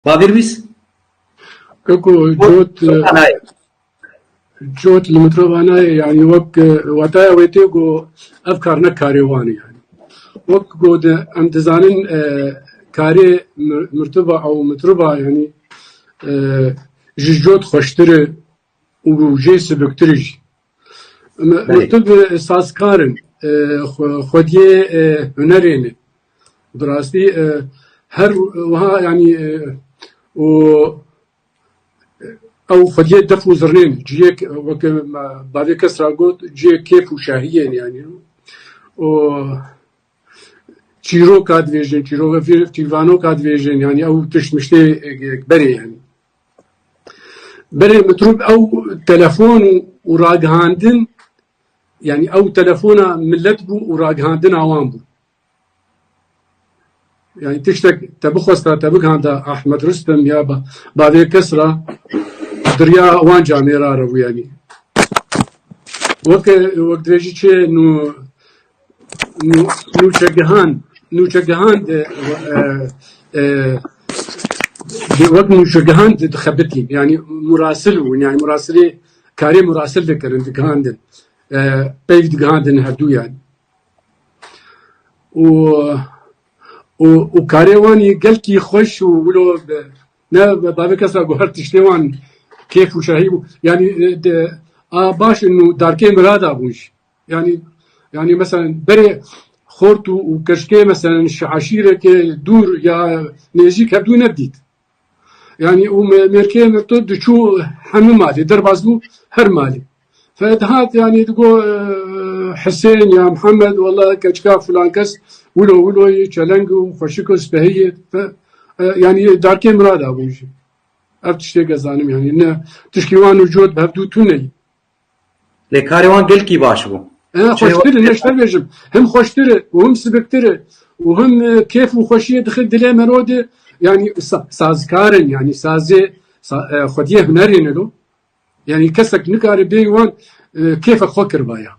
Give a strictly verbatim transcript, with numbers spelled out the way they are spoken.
Bavêr bîs? Keko, cot, cot li mitroba nayê, yanî wek, e, wataya wê tê ku ev kar ne karê wan e, yanî. Wek ku de, em dizanin, e, karê mir-, mirtiba ew mitroba, yanî, e, ji cot xweştir e û jê sibiktir e jî. Me-, Belê. Mirtib, e, sazkar in, e, xwe-, xwediyê, e, hunerê ne. Bi rastî, e, her wiha, yanî, e, û ew xwediyê def û zirnên, cihê, weke me bavê kes ra got, cihê kêf û şahiyê ne, yanî. Û çîroka dibêjin, çîroka fî-, fîvanoka dibêjin, yanî ew tişt miştê, e, berê, yanî. Berê mitrûb ew telefon û, û ragihandin, yanî ew telefona millet bû û ragihandina wan bû. Yanî tiştek te bixwesta, te bigihanda Ahmed Rustem ya ba-, bavê kes ra, diriya wan camêra re bû, yanî. Weke, wek dibêjî çi nû, nû-, nûçegihand, nûçegihand, e, e, e, wek nûçegihand dixebitîn. Yanî murasil bûn, yanî murasilê, karê murasil dikirin, digihandin. E, peyv digihandin hevdû yanî. Û, û, û karê wan yê gelkî xweş û wilo be-, ne be-, bavê kes ra got her tiştê wan kêf û şahî bû. Yanî, e, de, a baş in û darkê mirada bûn jî. Yanî, yanî mesela berê xort û, û keşkê mesela şi eşîrekê dûr ya nêzîk hevdû nedît. Yanî û me-, mêrkê mirtib diçû hemî malê, derbas bû her malê. Fe dihat, yanî digo, e, Hisên ya Mihemed, wela keçika filan kes wilo wilo yê çeleng û xweşik û spehî yê. Fe, e, yanî darkê mirada bûn jî. Ev tiştê ez zanim, yanî ne tişkî wan û cot bi hevdû tune yî. Lê karê wan gelkî baş bû. E, Çê xweştir e, ne ji te bêjim. Him xweştir e û him sibiktir e û him, e, kêf û xweşiyê dixin dilê merod e. Yanî sa-, sazkar in, yanî sazê, sa-, e, xwediyê hunerê ne lo. Yanî kesek nikare bê wan, e, kêfek xwe kiribaya.